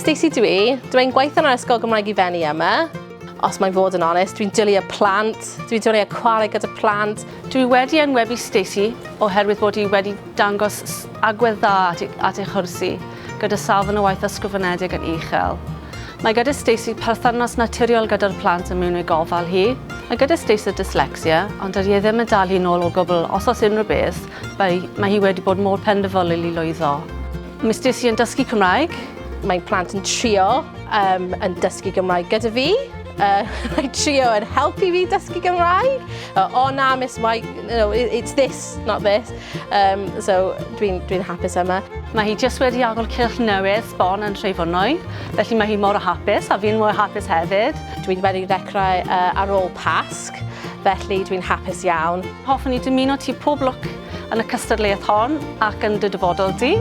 Stacey dwi. Dwi'n gweithio yn yr Ysgol Gymraeg i Fenni yma. Os mae'n fod yn onest, dwi'n dwlu y plant, dwi'n dwlu y chwarae gyda plant. Dwi wedi enwebu Stacey oherwydd bod hi wedi dangos agwedd dda at, at ei chwrs hi, gyda safon y waith ysgrifenedig yn uchel. Mae gyda Stacey perthynas naturiol gyda'r plant yn mewn ei gofal hi. Mae gyda Stacey dyslexia, ond dydy e ddim yn dal hi nôl o gwbl. Os oes unrhyw beth, mae, mae hi wedi bod mor penderfynol i lwyddo. Mae Stacey yn dysgu Cymraeg. Mae plant yn trio yn dysgu Gymraeg gyda fi. Mae'n trio yn helpu fi dysgu Gymraeg. Oh na, Miss White, it's this, not this. So dwi'n dwi hapus yma. Mae hi jyst wedi agor cylch newydd sbon yn Trefynwy, felly mae hi mor hapus a fi'n mor hapus hefyd. Dwi'n wedi dechrau ar ôl Pasg, felly dwi'n hapus iawn. Hoffwn i dymuno ti pob lwc yn y cystadleuaeth hon ac yn dy dyfodol di.